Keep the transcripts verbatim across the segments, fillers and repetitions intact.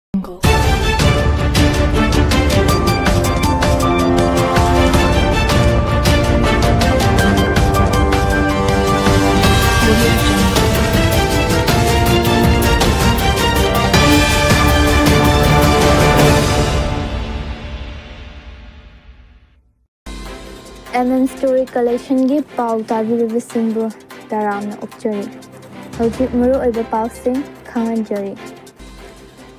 M M Story Collectionꯒꯤ ꯄꯥꯎ ꯇꯥꯕꯤꯔꯤꯕꯁꯤꯡꯕꯨ ꯇꯔꯥꯝꯅ ꯑꯣꯛꯆꯔꯤ꯫ ꯍꯧꯖꯤꯛ ꯃꯔꯨꯑꯣꯏꯕ ꯄꯥꯎꯁꯤꯡ ꯈꯪꯍꯟꯖꯔꯤ꯫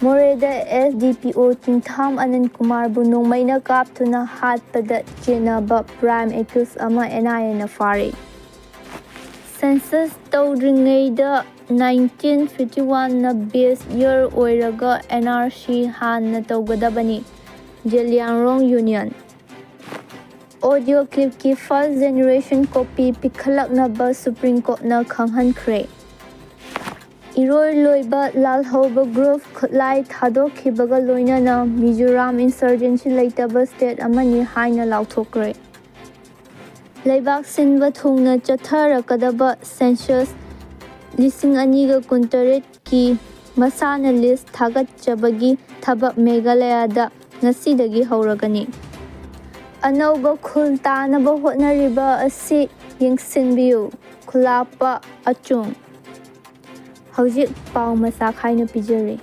ꯃꯣꯔꯦꯗ S D P O ꯆꯤꯡꯊꯥꯝ ꯑꯅꯟ ꯀꯨꯃꯥꯔꯕꯨ ꯅꯣꯡꯃꯩꯅ ꯀꯥꯞꯇꯨꯅ ꯍꯥꯠꯄꯗ ꯆꯦꯟꯅꯕ prime accused ꯑꯃ N I Aꯅ ꯐꯥꯔꯦ꯫ Census ꯇꯧꯗ꯭ꯔꯤꯉꯩꯗ nineteen fifty oneꯅ base year ꯑꯣꯏꯔꯒ N R C ꯍꯥꯟꯅ ꯇꯧꯒꯗꯕꯅꯤ꯫ Zeliangrong Union꯫ Audio clipꯀꯤ first generation copy ꯄꯤꯈꯠꯂꯛꯅꯕ Supreme Courtꯅ ꯈꯪꯍꯟꯈ꯭ꯔꯦ꯫ ꯏꯔꯣꯏ ꯂꯣꯏꯕ ꯂꯥꯜꯍꯧꯕ group ꯈꯨꯠꯂꯥꯏ ꯊꯥꯗꯣꯛꯈꯤꯕꯒ ꯂꯣꯏꯅꯅ ꯃꯤꯖꯣꯔꯥꯝ insurgency ꯂꯩꯇꯕ state ꯑꯃꯅꯤ ꯍꯥꯏꯅ ꯂꯥꯎꯊꯣꯛꯈ꯭ꯔꯦ꯫ ꯂꯩꯕꯥꯛ ꯁꯤꯟꯕ ꯊꯨꯡꯅ ꯆꯠꯊꯔꯛꯀꯗꯕ Census ꯂꯤꯁꯤꯡ ꯑꯅꯤꯒ ꯀꯨꯟꯇꯔꯦꯠꯀꯤ ꯃꯁꯥꯅ list ꯊꯥꯒꯠꯆꯕꯒꯤ ꯊꯕꯛ ꯃꯦꯘꯥꯂꯌꯥꯗ ꯉꯁꯤꯗꯒꯤ ꯍꯧꯔꯒꯅꯤ꯫ ꯑꯅꯧꯕ ꯈꯨꯜ ꯇꯥꯅꯕ ꯍꯣꯠꯅꯔꯤꯕ ꯑꯁꯤ ꯌꯦꯡꯁꯤꯟꯕꯤꯌꯨ꯫ ꯈꯨꯂꯥꯛꯄ ꯑꯆꯨꯡ꯫ ꯍꯧꯖꯤꯛ ꯄꯥꯎ ꯃꯆꯥ ꯈꯥꯏꯅ ꯄꯤꯖꯔꯤ꯫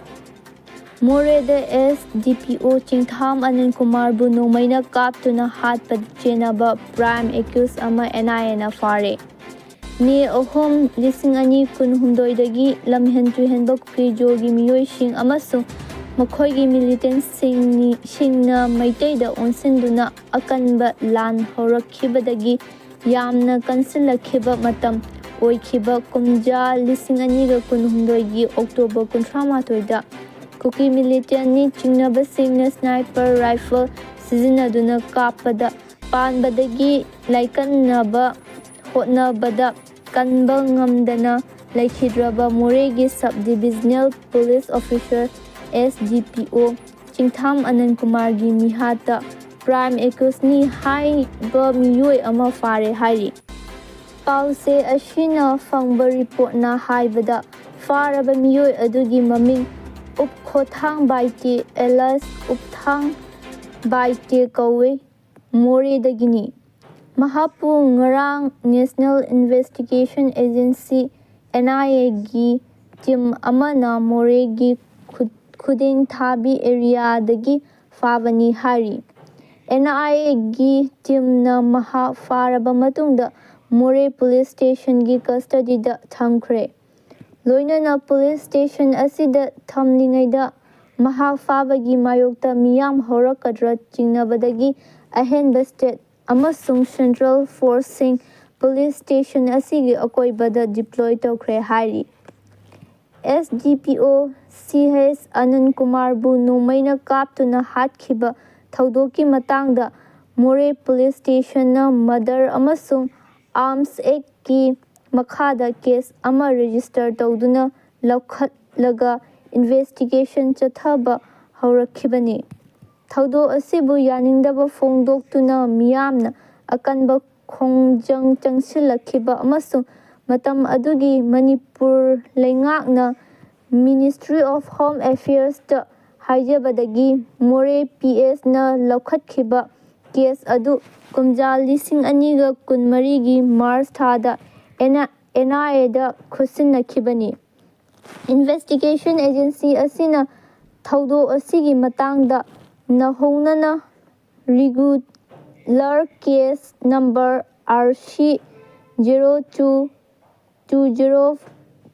ꯃꯣꯔꯦꯗ S D P O ꯆꯤꯡꯊꯥꯝ ꯑꯅꯟ ꯀꯨꯃꯥꯔꯕꯨ ꯅꯣꯡꯃꯩꯅ ꯀꯥꯞꯇꯨꯅ ꯍꯥꯠꯄꯗ ꯆꯦꯟꯅꯕ prime accused ꯑꯃ N I Aꯅ ꯐꯥꯔꯦ꯫ ꯃꯦ ꯑꯍꯨꯝ, ꯂꯤꯁꯤꯡ ꯑꯅꯤ ꯀꯨꯟꯍꯨꯝꯗꯣꯏꯗꯒꯤ ꯂꯝꯍꯦꯟ ꯇꯨꯍꯦꯟꯕ ꯀꯨꯀꯤꯖꯣꯒꯤ ꯃꯤꯑꯣꯏꯁꯤꯡ ꯑꯃꯁꯨꯡ ꯃꯈꯣꯏꯒꯤ militantꯁꯤꯡꯅ ꯃꯩꯇꯩꯗ ꯑꯣꯟꯁꯤꯟꯗꯨꯅ ꯑꯀꯟꯕ ꯂꯥꯟ ꯍꯧꯔꯛꯈꯤꯕꯗꯒꯤ ꯌꯥꯝꯅ ꯀꯟꯁꯤꯜꯂꯛꯈꯤꯕ ꯃꯇꯝ ꯑꯣꯏꯈꯤꯕ ꯀꯨꯝꯖꯥ ꯂꯤꯁꯤꯡ ꯑꯅꯤꯒ ꯀꯨꯟꯍꯨꯝꯗꯣꯏꯒꯤ October ꯀꯨꯟꯊ꯭ꯔꯥ ꯃꯥꯊꯣꯏꯗ ꯀꯨꯀꯤ militantꯅꯤ ꯆꯤꯡꯅꯕꯁꯤꯡꯅ sniper rifle ꯁꯤꯖꯤꯟꯅꯗꯨꯅ ꯀꯥꯞꯄꯗ ꯄꯥꯟꯕꯗꯒꯤ ꯂꯥꯏꯀꯠꯅꯕ ꯍꯣꯠꯅꯕꯗ ꯀꯟꯕ ꯉꯝꯗꯅ ꯂꯩꯈꯤꯗ꯭ꯔꯕ ꯃꯣꯔꯦꯒꯤ sub divisional police officer S D P O ꯆꯤꯡꯊꯥꯝ ꯑꯅꯟ ꯀꯨꯃꯥꯔꯒꯤ ꯃꯤꯍꯥꯠꯇ prime accusedꯅꯤ ꯍꯥꯏꯕ ꯃꯤꯑꯣꯏ ꯑꯃ ꯐꯥꯔꯦ ꯍꯥꯏꯔꯤ꯫ ꯄꯥꯎꯆꯦ ꯑꯁꯤꯅ ꯐꯪꯕ reportꯅ ꯍꯥꯏꯕꯗ, ꯐꯥꯔꯕ ꯃꯤꯑꯣꯏ ꯑꯗꯨꯒꯤ ꯃꯃꯤꯡ ꯎꯞꯈꯣꯊꯥꯡ ꯕꯥꯏꯇꯦ alias ꯎꯞꯊꯥꯡ ꯕꯥꯏꯇꯦ ꯀꯧꯏ꯫ ꯃꯣꯔꯦꯗꯒꯤꯅꯤ꯫ ꯃꯍꯥꯛꯄꯨ ꯉꯔꯥꯡ National Investigation Agency, N I A ꯒꯤ team ꯑꯃꯅ ꯃꯣꯔꯦꯒꯤ ꯈꯨ-, ꯈꯨꯗꯦꯡꯊꯥꯕꯤ areaꯗꯒꯤ ꯐꯥꯕꯅꯤ ꯍꯥꯏꯔꯤ꯫ N I A ꯒꯤ teamꯅ ꯃꯍꯥꯛ ꯐꯥꯔꯕ ꯃꯇꯨꯡꯗ ꯃꯣꯔꯦ police stationꯒꯤ custodyꯗ ꯊꯝꯈ꯭ꯔꯦ꯫ ꯂꯣꯏꯅꯅ police station ꯑꯁꯤꯗ ꯊꯝꯂꯤꯉꯩꯗ ꯃꯍꯥꯛ ꯐꯥꯕꯒꯤ ꯃꯥꯌꯣꯛꯇ ꯃꯤꯌꯥꯝ ꯍꯧꯔꯛꯀꯗ꯭ꯔꯥ ꯆꯤꯡꯅꯕꯗꯒꯤ ꯑꯍꯦꯟꯕ state ꯑꯃꯁꯨꯡ central forceꯁꯤꯡ police station ꯑꯁꯤꯒꯤ ꯑꯀꯣꯏꯕꯗ deploy ꯇꯧꯈ꯭ꯔꯦ ꯍꯥꯏꯔꯤ꯫ S D P O C H ꯑꯅꯟ ꯀꯨꯃꯥꯔꯕꯨ ꯅꯣꯡꯃꯩꯅ ꯀꯥꯞꯇꯨꯅ ꯍꯥꯠꯈꯤꯕ ꯊꯧꯗꯣꯛꯀꯤ ꯃꯇꯥꯡꯗ ꯃꯣꯔꯦ police stationꯅ murder ꯑꯃꯁꯨꯡ Arms Actꯀꯤ ꯃꯈꯥꯗ case ꯑꯃ register ꯇꯧꯗꯨꯅ ꯂꯧꯈꯠꯂꯒ investigation ꯆꯠꯊꯕ ꯍꯧꯔꯛꯈꯤꯕꯅꯤ꯫ ꯊꯧꯗꯣꯛ ꯑꯁꯤꯕꯨ ꯌꯥꯅꯤꯡꯗꯕ ꯐꯣꯡꯗꯣꯛꯇꯨꯅ ꯃꯤꯌꯥꯝꯅ ꯑꯀꯟꯕ ꯈꯣꯡꯖꯪ ꯆꯪꯁꯤꯜꯂꯛꯈꯤꯕ ꯑꯃꯁꯨꯡ ꯃꯇꯝ ꯑꯗꯨꯒꯤ ꯃꯅꯤꯄꯨꯔ ꯂꯩꯉꯥꯛꯅ Ministry of Home Affairsꯇ ꯍꯥꯏꯖꯕꯗꯒꯤ ꯃꯣꯔꯦ P Sꯅ ꯂꯧꯈꯠꯈꯤꯕ case ꯑꯗꯨ ꯀꯨꯝꯖꯥ ꯂꯤꯁꯤꯡ ꯑꯅꯤꯒ ꯀꯨꯟꯃꯔꯤꯒꯤ March ꯊꯥꯗ N I Aꯗ ꯈꯨꯠꯁꯤꯟꯅꯈꯤꯕꯅꯤ꯫ Investigation agency ꯑꯁꯤꯅ ꯊꯧꯗꯣꯛ ꯑꯁꯤꯒꯤ ꯃꯇꯥꯡꯗ ꯅꯧꯍꯧꯅꯅ regular case number R C zero two two zero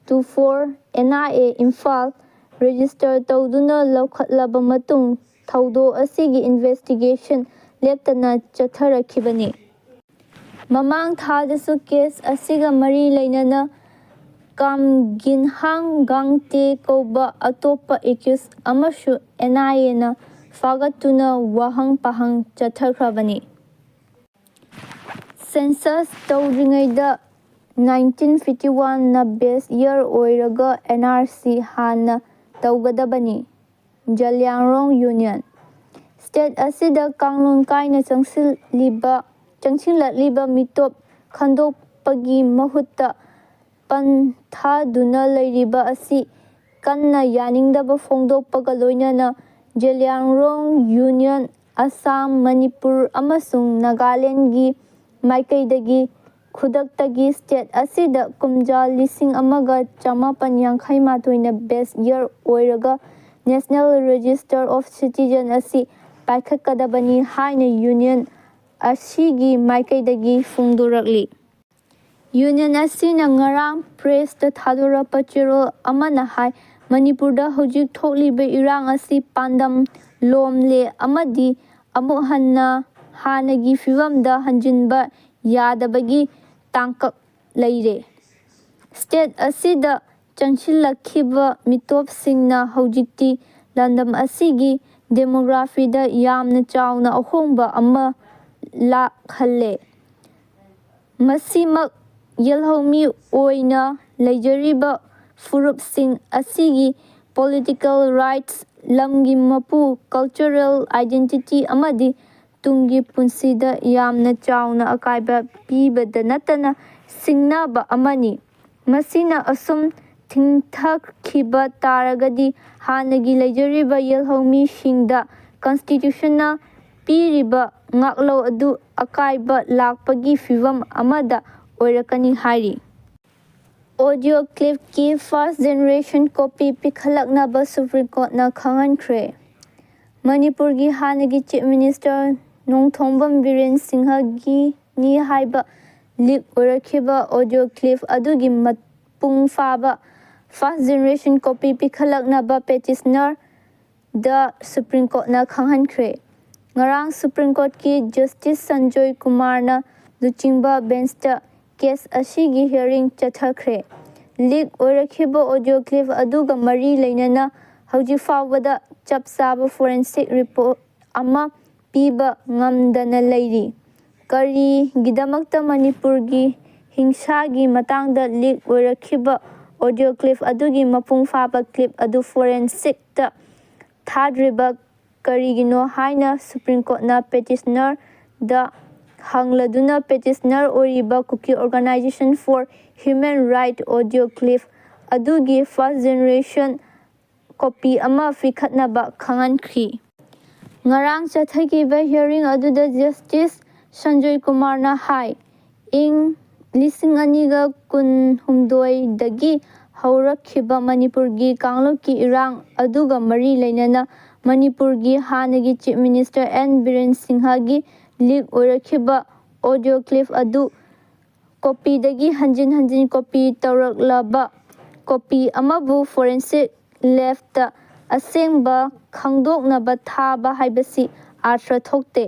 two four N I A Imphal register ꯇꯧꯗꯨꯅ ꯂꯧꯈꯠꯂꯕ ꯃꯇꯨꯡ ꯊꯧꯗꯣꯛ ꯑꯁꯤꯒꯤ investigation ꯂꯦꯞꯇꯅ ꯆꯠꯊꯔꯛꯈꯤꯕꯅꯤ꯫ ꯃꯃꯥꯡ ꯊꯥꯗꯁꯨ case ꯑꯁꯤꯒ ꯃꯔꯤ ꯂꯩꯅꯅ ꯀꯥꯝꯒꯤꯟꯍꯥꯡ ꯒꯥꯡꯇꯦ ꯀꯧꯕ ꯑꯇꯣꯞꯄ accused ꯑꯃꯁꯨ N I Aꯅ ꯐꯥꯒꯠꯇꯨꯅ ꯋꯥꯍꯪ ꯄꯥꯍꯪ ꯆꯠꯊꯈ꯭ꯔꯕꯅꯤ꯫ Census ꯇꯧꯗ꯭ꯔꯤꯉꯩꯗ nineteen fifty oneꯅ base year ꯑꯣꯏꯔꯒ N R C ꯍꯥꯟꯅ ꯇꯧꯒꯗꯕꯅꯤ꯫ ꯖꯂꯤꯌꯥꯡꯔꯣꯡ Union꯫ State ꯑꯁꯤꯗ ꯀꯥꯡꯂꯣꯟ ꯀꯥꯏꯅ ꯆꯪꯁꯤꯜꯂꯤꯕ, ꯆꯪꯁꯤꯜꯂꯛꯂꯤꯕ ꯃꯤꯇꯣꯞ ꯈꯟꯗꯣꯛꯄꯒꯤ ꯃꯍꯨꯠꯇ ꯄꯟꯊꯥꯗꯨꯅ ꯂꯩꯔꯤꯕ ꯑꯁꯤ ꯀꯟꯅ ꯌꯥꯅꯤꯡꯗꯕ ꯐꯣꯡꯗꯣꯛꯄꯒ ꯂꯣꯏꯅꯅ ꯖꯦꯂꯤꯌꯥꯡꯔꯣꯡ ꯌꯨꯅꯤꯌꯟ ꯑꯁꯥꯝ, ꯃꯅꯤꯄꯨꯔ ꯑꯃꯁꯨꯡ ꯅꯥꯒꯥꯂꯦꯟꯒꯤ ꯃꯥꯏꯀꯩꯗꯒꯤ ꯈꯨꯗꯛꯇꯒꯤ ꯁ꯭ꯇꯦꯠ ꯑꯁꯤꯗ ꯀꯨꯝꯖꯥ ꯂꯤꯁꯤꯡ ꯑꯃꯒ ꯆꯃꯥꯄꯟ ꯌꯥꯡꯈꯩ ꯃꯥꯊꯣꯏꯅ ꯕꯦꯁ ꯌꯔ ꯑꯣꯏꯔꯒ National Register of Citizen ꯑꯁꯤ ꯄꯥꯏꯈꯠꯀꯗꯕꯅꯤ ꯍꯥꯏꯅ ꯌꯨꯅꯤꯌꯟ ꯑꯁꯤꯒꯤ ꯃꯥꯏꯀꯩꯗꯒꯤ ꯐꯣꯡꯗꯣꯔꯛꯂꯤ꯫ ꯌꯨꯅꯤꯌꯟ ꯑꯁꯤꯅ ꯉꯔꯥꯡ ꯄ꯭ꯔꯦꯁꯇ ꯊꯥꯗꯣꯔꯛꯄ ꯆꯦꯔꯣꯜ ꯑꯃꯅ ꯍꯥꯏ, ꯃꯅꯤꯄꯨꯔꯗ ꯍꯧꯖꯤꯛ ꯊꯣꯛꯂꯤꯕ ꯏꯔꯥꯡ ꯑꯁꯤ ꯄꯥꯟꯗꯝ ꯂꯣꯝꯂꯦ ꯑꯃꯗꯤ ꯑꯃꯨꯛ ꯍꯟꯅ ꯍꯥꯟꯅꯒꯤ ꯐꯤꯕꯝꯗ ꯍꯟꯖꯤꯟꯕ ꯌꯥꯗꯕꯒꯤ ꯇꯥꯡꯀꯛ ꯂꯩꯔꯦ꯫ ꯁ꯭ꯇꯦꯠ ꯑꯁꯤꯗ ꯆꯪꯁꯤꯜꯂꯛꯈꯤꯕ ꯃꯤꯇꯣꯞꯁꯤꯡꯅ ꯍꯧꯖꯤꯛꯇꯤ ꯂꯝꯗꯝ ꯑꯁꯤꯒꯤ ꯗꯦꯃꯣꯒ꯭ꯔꯥꯐꯤꯗ ꯌꯥꯝꯅ ꯆꯥꯎꯅ ꯑꯍꯣꯡꯕ ꯑꯃ ꯂꯥꯛꯍꯜꯂꯦ꯫ ꯃꯁꯤꯃꯛ ꯌꯦꯜꯍꯧꯃꯤ ꯑꯣꯏꯅ ꯂꯩꯖꯔꯤꯕ ꯐꯨꯔꯨꯞꯁꯤꯡ ꯑꯁꯤꯒꯤ ꯄꯣꯂꯤꯇꯤꯀꯦꯜ ꯔꯥꯏꯠꯁ, ꯂꯝꯒꯤ ꯃꯄꯨ, ꯀꯜꯆꯔꯦꯜ ꯑꯥꯏꯗꯦꯟꯇꯤꯇꯤ ꯑꯃꯗꯤ ꯇꯨꯡꯒꯤ ꯄꯨꯟꯁꯤꯗ ꯌꯥꯝꯅ ꯆꯥꯎꯅ ꯑꯀꯥꯏꯕ ꯄꯤꯕꯗ ꯅꯠꯇꯅ ꯁꯤꯡꯅꯕ ꯑꯃꯅꯤ꯫ ꯃꯁꯤꯅ ꯑꯁꯨꯝ ꯊꯤꯡꯊꯈꯤꯕ ꯇꯥꯔꯒꯗꯤ ꯍꯥꯟꯅꯒꯤ ꯂꯩꯖꯔꯤꯕ ꯌꯦꯜꯍꯧꯃꯤꯁꯤꯡꯗ ꯀꯟꯁꯇꯤꯇ꯭ꯌꯨꯁꯟꯅ ꯄꯤꯔꯤꯕ ꯉꯥꯛꯂꯧ ꯑꯗꯨ ꯑꯀꯥꯏꯕ ꯂꯥꯛꯄꯒꯤ ꯐꯤꯚꯝ ꯑꯃꯗ ꯑꯣꯏꯔꯛꯀꯅꯤ ꯍꯥꯏꯔꯤ꯫ ꯑꯣꯗꯤꯑꯣ ꯀ꯭ꯂꯤꯞꯀꯤ ꯐꯥꯔꯁ ꯖꯦꯅꯦꯔꯦꯁꯟ ꯀꯣꯄꯤ ꯄꯤꯈꯠꯂꯛꯅꯕ ꯁꯨꯄ꯭ꯔꯤꯝ ꯀꯣꯔꯠꯅ ꯈꯪꯍꯟꯈ꯭ꯔꯦ꯫ ꯃꯅꯤꯄꯨꯔꯒꯤ ꯍꯥꯟꯅꯒꯤ ꯆꯤꯐ ꯃꯤꯅꯤꯁꯇꯔ ꯅꯣꯡꯊꯣꯝꯕꯝ ꯕꯤꯔꯦꯟ ꯁꯤꯡꯍꯒꯤꯅꯤ ꯍꯥꯏꯕ ꯂꯤꯛ ꯑꯣꯏꯔꯛꯈꯤꯕ ꯑꯣꯗꯤꯑꯣ ꯀ꯭ꯂꯤꯞ ꯑꯗꯨꯒꯤ ꯃꯄꯨꯡ ꯐꯥꯕ ꯐꯥꯔꯁ ꯖꯦꯅꯦꯔꯦꯁꯟ ꯀꯣꯄꯤ ꯄꯤꯈꯠꯂꯛꯅꯕ ꯄꯦꯇꯤꯁꯅꯔ ꯗ ꯁꯨꯄ꯭ꯔꯤꯝ ꯀꯣꯔꯠꯅ ꯈꯪꯍꯟꯈ꯭ꯔꯦ꯫ ꯉꯔꯥꯡ ꯁꯨꯄ꯭ꯔꯤꯝ ꯀꯣꯔꯠꯀꯤ ꯖꯁꯇꯤꯁ ꯁꯟꯖꯣꯏ ꯀꯨꯃꯥꯔꯅ ꯂꯨꯆꯤꯡꯕ ꯕꯦꯟꯁꯇ ꯀꯦꯁ ꯑꯁꯤꯒꯤ ꯍꯤꯌꯔꯤꯡ ꯆꯠꯊꯈ꯭ꯔꯦ꯫ ꯂꯤꯛ ꯑꯣꯏꯔꯛꯈꯤꯕ ꯑꯣꯗꯤꯑꯣ ꯀ꯭ꯂꯤꯞ ꯑꯗꯨꯒ ꯃꯔꯤ ꯂꯩꯅꯅ ꯍꯧꯖꯤꯛ ꯐꯥꯎꯕꯗ ꯆꯞ ꯆꯥꯕ ꯐꯣꯔꯦꯟꯁꯤꯛ ꯔꯤꯄꯣꯔꯠ ꯑꯃ ꯄꯤꯕ ꯉꯝꯗꯅ ꯂꯩꯔꯤ꯫ ꯀꯔꯤꯒꯤꯗꯃꯛꯇ ꯃꯅꯤꯄꯨꯔꯒꯤ ꯍꯤꯡꯁꯥꯒꯤ ꯃꯇꯥꯡꯗ ꯂꯤꯛ ꯑꯣꯏꯔꯛꯈꯤꯕ ꯑꯣꯗꯤꯑꯣ ꯀ꯭ꯂꯤꯞ ꯑꯗꯨꯒꯤ ꯃꯄꯨꯡ ꯐꯥꯕ ꯀ꯭ꯂꯤꯞ ꯑꯗꯨ ꯐꯣꯔꯦꯟꯁꯤꯛꯇ ꯊꯥꯗ꯭ꯔꯤꯕ ꯀꯔꯤꯒꯤꯅꯣ ꯍꯥꯏꯅ ꯁꯨꯄ꯭ꯔꯤꯝ ꯀꯣꯔꯠꯅ ꯄꯦꯇꯤꯁꯅꯔꯗ ꯍꯪꯂꯗꯨꯅ, ꯄꯦꯇꯤꯁꯅꯔ ꯑꯣꯏꯔꯤꯕ Kuki Organisation for Human Right audio clip ꯑꯗꯨꯒꯤ first generation copy ꯑꯃ ꯄꯤꯈꯠꯅꯕ ꯈꯪꯍꯟꯈꯤ꯫ ꯉꯔꯥꯡ ꯆꯠꯊꯈꯤꯕ hearing ꯑꯗꯨꯗ Justice ꯁꯟꯖꯣꯏ ꯀꯨꯃꯥꯔꯅ ꯍꯥꯏ, ꯏꯪ ꯂꯤꯁꯤꯡ ꯑꯅꯤꯒ ꯀꯨꯟꯍꯨꯝꯗꯣꯏꯗꯒꯤ ꯍꯧꯔꯛꯈꯤꯕ ꯃꯅꯤꯄꯨꯔꯒꯤ ꯀꯥꯡꯂꯨꯞꯀꯤ ꯏꯔꯥꯡ ꯑꯗꯨꯒ ꯃꯔꯤ ꯂꯩꯅꯅ ꯃꯅꯤꯄꯨꯔꯒꯤ ꯍꯥꯟꯅꯒꯤ Chief Minister ꯑꯦꯟ ꯕꯤꯔꯦꯟ ꯁꯤꯡꯍꯒꯤ leak ꯑꯣꯏꯔꯛꯈꯤꯕ audio clip ꯑꯗꯨ copyꯗꯒꯤ ꯍꯟꯖꯤꯟ ꯍꯟꯖꯤꯟ copy ꯇꯧꯔꯛꯂꯕ copy ꯑꯃꯕꯨ forensic labꯇ ꯑꯁꯦꯡꯕ ꯈꯪꯗꯣꯛꯅꯕ ꯊꯥꯕ ꯍꯥꯏꯕꯁꯤ ꯑꯥꯔꯊ ꯊꯣꯛꯇꯦ꯫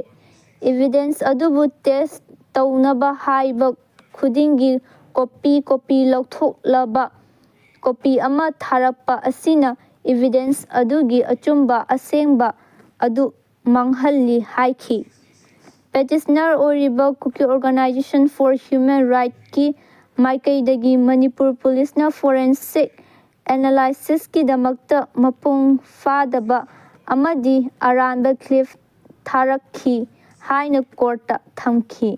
Evidence ꯑꯗꯨꯕꯨ test ꯇꯧꯅꯕ ꯍꯥꯏꯕ ꯈꯨꯗꯤꯡꯒꯤ copy copy ꯂꯧꯊꯣꯛꯂꯕ copy ꯑꯃ ꯊꯥꯔꯛꯄ ꯑꯁꯤꯅ evidence ꯑꯗꯨꯒꯤ ꯑꯆꯨꯝꯕ ꯑꯁꯦꯡꯕ ꯑꯗꯨ ꯃꯥꯡꯍꯜꯂꯤ ꯍꯥꯏꯈꯤ꯫ Petitioner ꯑꯣꯏꯔꯤꯕ Kuki Organisation for Human Rightsꯀꯤ ꯃꯥꯏꯀꯩꯗꯒꯤ ꯃꯅꯤꯄꯨꯔ ꯄꯨꯂꯤꯁꯅ forensic analysisꯀꯤꯗꯃꯛꯇ ꯃꯄꯨꯡ ꯐꯥꯗꯕ ꯑꯃꯗꯤ ꯑꯔꯥꯟꯕ clip ꯊꯥꯔꯛꯈꯤ ꯍꯥꯏꯅ courtꯇ ꯊꯝꯈꯤ꯫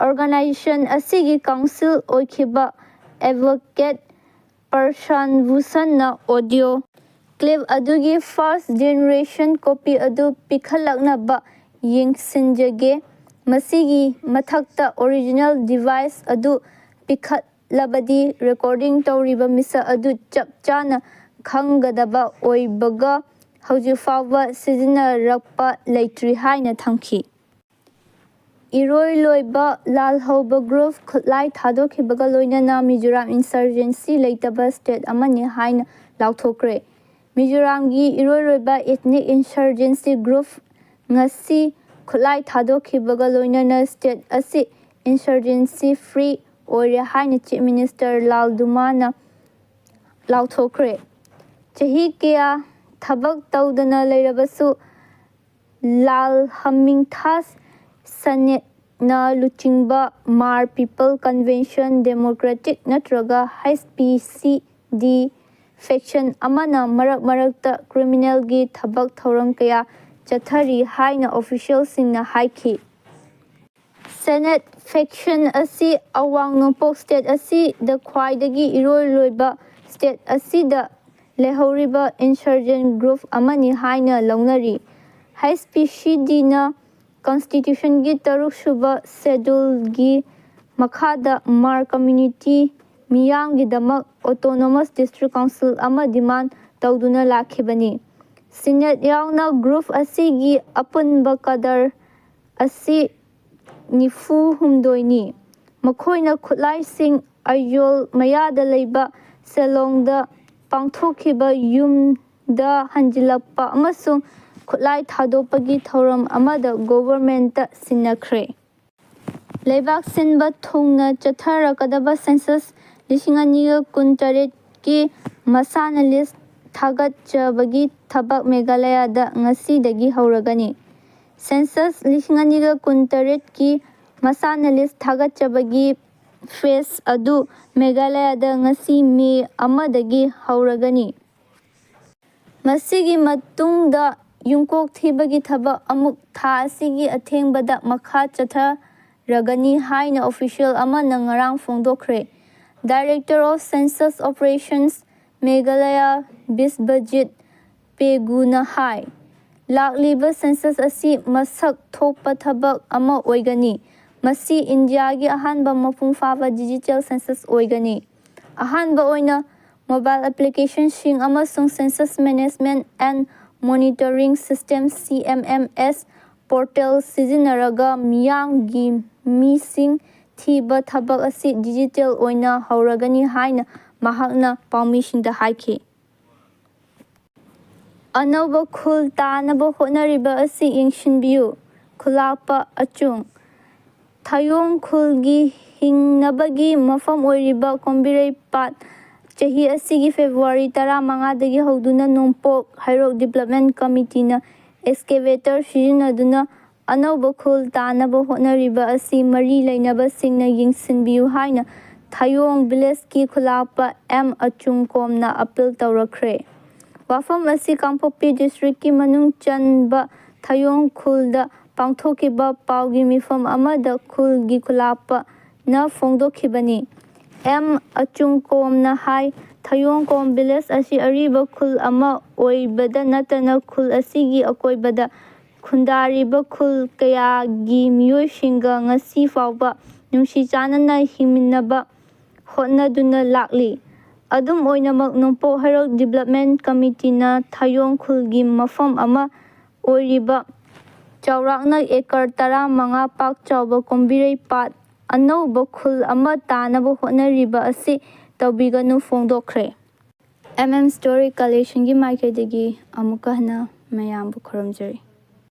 Organisation ꯑꯁꯤꯒꯤ counsel ꯑꯣꯏꯈꯤꯕ advocate ꯄ꯭ꯔꯁꯥꯟ ꯚꯨꯁꯟꯅ audio clip ꯑꯗꯨꯒꯤ first generation copy ꯑꯗꯨ ꯄꯤꯈꯠꯂꯛꯅꯕ ꯌꯦꯡꯁꯤꯟꯖꯒꯦ꯫ ꯃꯁꯤꯒꯤ ꯃꯊꯛꯇ original device ꯑꯗꯨ ꯄꯤꯈꯠꯂꯕꯗꯤ recording ꯇꯧꯔꯤꯕ ꯃꯤꯁꯛ ꯑꯗꯨ ꯆꯞ ꯆꯥꯅ ꯈꯪꯒꯗꯕ ꯑꯣꯏꯕꯒ ꯍꯧꯖꯤꯛ ꯐꯥꯎꯕ ꯁꯤꯖꯤꯟꯅꯔꯛꯄ ꯂꯩꯇ꯭ꯔꯤ ꯍꯥꯏꯅ ꯊꯝꯈꯤ꯫ ꯏꯔꯣꯏ ꯂꯣꯏꯕ ꯂꯥꯜꯍꯧꯕ group ꯈꯨꯠꯂꯥꯏ ꯊꯥꯗꯣꯛꯈꯤꯕꯒ ꯂꯣꯏꯅꯅ ꯃꯤꯖꯣꯔꯥꯝ insurgency ꯂꯩꯇꯕ state ꯑꯃꯅꯤ ꯍꯥꯏꯅ ꯂꯥꯎꯊꯣꯛꯈ꯭ꯔꯦ꯫ ꯃꯤꯖꯣꯔꯥꯝꯒꯤ ꯏꯔꯣꯏ ꯂꯣꯏꯕ ethnic insurgency group ꯉꯁꯤ ꯈꯨꯠꯂꯥꯏ ꯊꯥꯗꯣꯛꯈꯤꯕꯒ ꯂꯣꯏꯅꯅ state ꯑꯁꯤ insurgency free ꯑꯣꯏꯔꯦ ꯍꯥꯏꯅ Chief Minister ꯂꯥꯜ ꯗꯨꯃꯥꯅ ꯂꯥꯎꯊꯣꯛꯈ꯭ꯔꯦ꯫ ꯆꯍꯤ ꯀꯌꯥ ꯊꯕꯛ ꯇꯧꯗꯅ ꯂꯩꯔꯕꯁꯨ ꯂꯥꯜ ꯍꯃꯤꯡꯊꯥꯁ ꯁꯅꯦꯠꯅ ꯂꯨꯆꯤꯡꯕ ꯃꯥꯔ People Convention Democratic ꯅꯠꯇ꯭ꯔꯒ H P C D faction ꯑꯃꯅ ꯃꯔꯛ ꯃꯔꯛꯇ criminalꯒꯤ ꯊꯕꯛ ꯊꯧꯔꯝ ꯀꯌꯥ ꯆꯠꯊꯔꯤ ꯍꯥꯏꯅ officialꯁꯤꯡꯅ ꯍꯥꯏꯈꯤ꯫ ꯁꯦꯅꯦꯠ faction ꯑꯁꯤ ꯑꯋꯥꯡ ꯅꯣꯡꯄꯣꯛ state ꯑꯁꯤꯗ ꯈ꯭ꯋꯥꯏꯗꯒꯤ ꯏꯔꯣꯏ ꯂꯣꯏꯕ ꯁ꯭ꯇꯦꯠ ꯑꯁꯤꯗ ꯂꯩꯍꯧꯔꯤꯕ insurgent group ꯑꯃꯅꯤ ꯍꯥꯏꯅ ꯂꯧꯅꯔꯤ꯫ H P C Dꯅ Constitutionꯒꯤ ꯇꯔꯨꯛꯁꯨꯕ scheduleꯒꯤ ꯃꯈꯥꯗ Hmar community ꯃꯤꯌꯥꯝꯒꯤꯗꯃꯛ autonomous district council ꯑꯃ demand ꯇꯧꯗꯨꯅ ꯂꯥꯛꯈꯤꯕꯅꯤ꯫ Senate ꯌꯥꯎꯅ group ꯑꯁꯤꯒꯤ ꯑꯄꯨꯟꯕ cadre ꯑꯁꯤ ꯅꯤꯐꯨ ꯍꯨꯝꯗꯣꯏꯅꯤ꯫ ꯃꯈꯣꯏꯅ ꯈꯨꯠꯂꯥꯏꯁꯤꯡ ꯑꯌꯣꯜ ꯃꯌꯥꯗ ꯂꯩꯕ ꯁꯤꯂꯣꯡꯗ ꯄꯥꯡꯊꯣꯛꯈꯤꯕ ꯌꯨꯝꯗ ꯍꯟꯖꯤꯜꯂꯛꯄ ꯑꯃꯁꯨꯡ ꯈꯨꯠꯂꯥꯏ ꯊꯥꯗꯣꯛꯄꯒꯤ ꯊꯧꯔꯝ ꯑꯃꯗ governmentꯇ ꯁꯤꯟꯅꯈ꯭ꯔꯦ꯫ ꯂꯩꯕꯥꯛ ꯁꯤꯟꯕ ꯊꯨꯡꯅ ꯆꯠꯊꯔꯛꯀꯗꯕ census ꯂꯤꯁꯤꯡ ꯑꯅꯤꯒ ꯀꯨꯟꯇꯔꯦꯠꯀꯤ ꯃꯁꯥꯟꯅ list ꯊꯥꯒꯠꯆꯕꯒꯤ ꯊꯕꯛ ꯃꯦꯘꯥꯂꯌꯥꯗ ꯉꯁꯤꯗꯒꯤ ꯍꯧꯔꯒꯅꯤ꯫ Census ꯂꯤꯁꯤꯡ ꯑꯅꯤꯒ ꯀꯨꯟꯇꯔꯦꯠꯀꯤ ꯃꯁꯥꯟꯅ list ꯊꯥꯒꯠꯆꯕꯒꯤ phase ꯑꯗꯨ ꯃꯦꯘꯥꯂꯌꯥꯗ ꯉꯁꯤ ꯃꯦ ꯑꯃꯗꯒꯤ ꯍꯧꯔꯒꯅꯤ꯫ ꯃꯁꯤꯒꯤ ꯃꯇꯨꯡꯗ ꯌꯨꯝꯀꯣꯛ ꯊꯤꯕꯒꯤ ꯊꯕꯛ ꯑꯃꯨꯛ ꯊꯥ ꯑꯁꯤꯒꯤ ꯑꯊꯦꯡꯕꯗ ꯃꯈꯥ ꯆꯠꯊꯔꯒꯅꯤ ꯍꯥꯏꯅ official ꯑꯃꯅ ꯉꯔꯥꯡ ꯐꯣꯡꯗꯣꯛꯈ꯭ꯔꯦ꯫ Director of Census Operations Meghalaya ꯕꯤꯁꯕꯖꯤꯠ ꯄꯦꯒꯨꯅ ꯍꯥꯏ, ꯂꯥꯛꯂꯤꯕ census ꯑꯁꯤ ꯃꯁꯛ ꯊꯣꯛꯄ ꯊꯕꯛ ꯑꯃ ꯑꯣꯏꯒꯅꯤ꯫ ꯃꯁꯤ ꯏꯟꯗꯤꯌꯥꯒꯤ ꯑꯍꯥꯟꯕ ꯃꯄꯨꯡ ꯐꯥꯕ digital census ꯑꯣꯏꯒꯅꯤ꯫ ꯑꯍꯥꯟꯕ ꯑꯣꯏꯅ mobile applicationꯁꯤꯡ ꯑꯃꯁꯨꯡ Census Management and Monitoring System, C M M S, portal ꯁꯤꯖꯤꯟꯅꯔꯒ ꯃꯤꯌꯥꯝꯒꯤ ꯃꯤꯁꯤꯡ ꯊꯤꯕ ꯊꯕꯛ ꯑꯁꯤ digital ꯑꯣꯏꯅ ꯍꯧꯔꯒꯅꯤ ꯍꯥꯏꯅ ꯃꯍꯥꯛꯅ ꯄꯥꯎꯃꯤꯁꯤꯡꯗ ꯍꯥꯏꯈꯤ꯫ ꯑꯅꯧꯕ ꯈꯨꯜ ꯇꯥꯅꯕ ꯍꯣꯠꯅꯔꯤꯕ ꯑꯁꯤ ꯌꯦꯡꯁꯤꯟꯕꯤꯌꯨ꯫ ꯈꯨꯜꯂꯥꯛꯄ ꯑꯆꯨꯡ꯫ ꯊꯌꯣꯡ ꯈꯨꯜꯒꯤ ꯍꯤꯡꯅꯕꯒꯤ ꯃꯐꯝ ꯑꯣꯏꯔꯤꯕ ꯀꯣꯝꯕꯤꯔꯩ ꯄꯥꯠ ꯆꯍꯤ ꯑꯁꯤꯒꯤ February ꯇꯔꯥꯃꯉꯥꯗꯒꯤ ꯍꯧꯗꯨꯅ ꯅꯣꯡꯄꯣꯛ ꯍꯩꯔꯣꯛ Development Committeeꯅ excavator ꯁꯤꯖꯤꯟꯅꯗꯨꯅ ꯑꯅꯧꯕ ꯈꯨꯜ ꯇꯥꯅꯕ ꯍꯣꯠꯅꯔꯤꯕ ꯑꯁꯤ ꯃꯔꯤ ꯂꯩꯅꯕꯁꯤꯡꯅ ꯌꯦꯡꯁꯤꯟꯕꯤꯌꯨ ꯍꯥꯏꯅ ꯊꯌꯣꯡ villageꯀꯤ ꯈꯨꯜꯂꯥꯛꯄ ꯑꯦꯝ ꯑꯆꯨꯡꯀꯣꯝꯅ appeal ꯇꯧꯔꯛꯈ꯭ꯔꯦ꯫ ꯋꯥꯐꯝ ꯑꯁꯤ ꯀꯥꯡꯄꯣꯛꯄꯤ districtꯀꯤ ꯃꯅꯨꯡ ꯆꯟꯕ ꯊꯌꯣꯡ ꯈꯨꯜꯗ ꯄꯥꯡꯊꯣꯛꯈꯤꯕ ꯄꯥꯎꯒꯤ ꯃꯤꯐꯝ ꯑꯃꯗ ꯈꯨꯜꯒꯤ ꯈꯨꯜꯂꯥꯛꯄꯅ ꯐꯣꯡꯗꯣꯛꯈꯤꯕꯅꯤ꯫ ꯑꯦꯝ ꯑꯆꯨꯡꯀꯣꯝꯅ ꯍꯥꯏ, ꯊꯌꯣꯡꯈꯣꯝ ꯚꯤꯂꯦꯖ ꯑꯁꯤ ꯑꯔꯤꯕ ꯈꯨꯜ ꯑꯃ ꯑꯣꯏꯕꯗ ꯅꯠꯇꯅ ꯈꯨꯜ ꯑꯁꯤꯒꯤ ꯑꯀꯣꯏꯕꯗ ꯈꯨꯟꯗꯥꯔꯤꯕ ꯈꯨꯜ ꯀꯌꯥꯒꯤ ꯃꯤꯑꯣꯏꯁꯤꯡꯒ ꯉꯁꯤ ꯐꯥꯎꯕ ꯅꯨꯡꯁꯤ ꯆꯥꯟꯅꯅ ꯍꯤꯡꯃꯤꯟꯅꯕ ꯍꯣꯠꯅꯗꯨꯅ ꯂꯥꯛꯂꯤ꯫ ꯑꯗꯨꯝ ꯑꯣꯏꯅꯃꯛ, ꯅꯣꯡꯄꯣꯛ ꯍꯩꯔꯧ ꯗꯤꯕꯂꯞꯃꯦꯟ ꯀꯃꯤꯇꯤꯅ ꯊꯌꯣꯡ ꯈꯨꯜꯒꯤ ꯃꯐꯝ ꯑꯃ ꯑꯣꯏꯔꯤꯕ ꯆꯥꯎꯔꯥꯛꯅ ꯑꯦꯀꯔ ꯇꯔꯥꯃꯉꯥ ꯄꯥꯛ ꯆꯥꯎꯕ ꯀꯣꯝꯕꯤꯔꯩ ꯄꯥꯠ ꯑꯅꯧꯕ ꯈꯨꯜ ꯑꯃ ꯇꯥꯅꯕ ꯍꯣꯠꯅꯔꯤꯕ ꯑꯁꯤ ꯇꯧꯕꯤꯒꯅꯨ ꯐꯣꯡꯗꯣꯛꯈ꯭ꯔꯦ꯫ ꯑꯦꯝ ꯑꯦꯝ ꯁ꯭ꯇꯣꯔꯤ ꯀꯂꯦꯛꯁꯟꯒꯤ ꯃꯥꯏꯀꯩꯗꯒꯤ ꯑꯃꯨꯛꯀ ꯍꯟꯅ ꯃꯌꯥꯝꯕꯨ ꯈꯨꯔꯨꯝꯖꯔꯤ꯫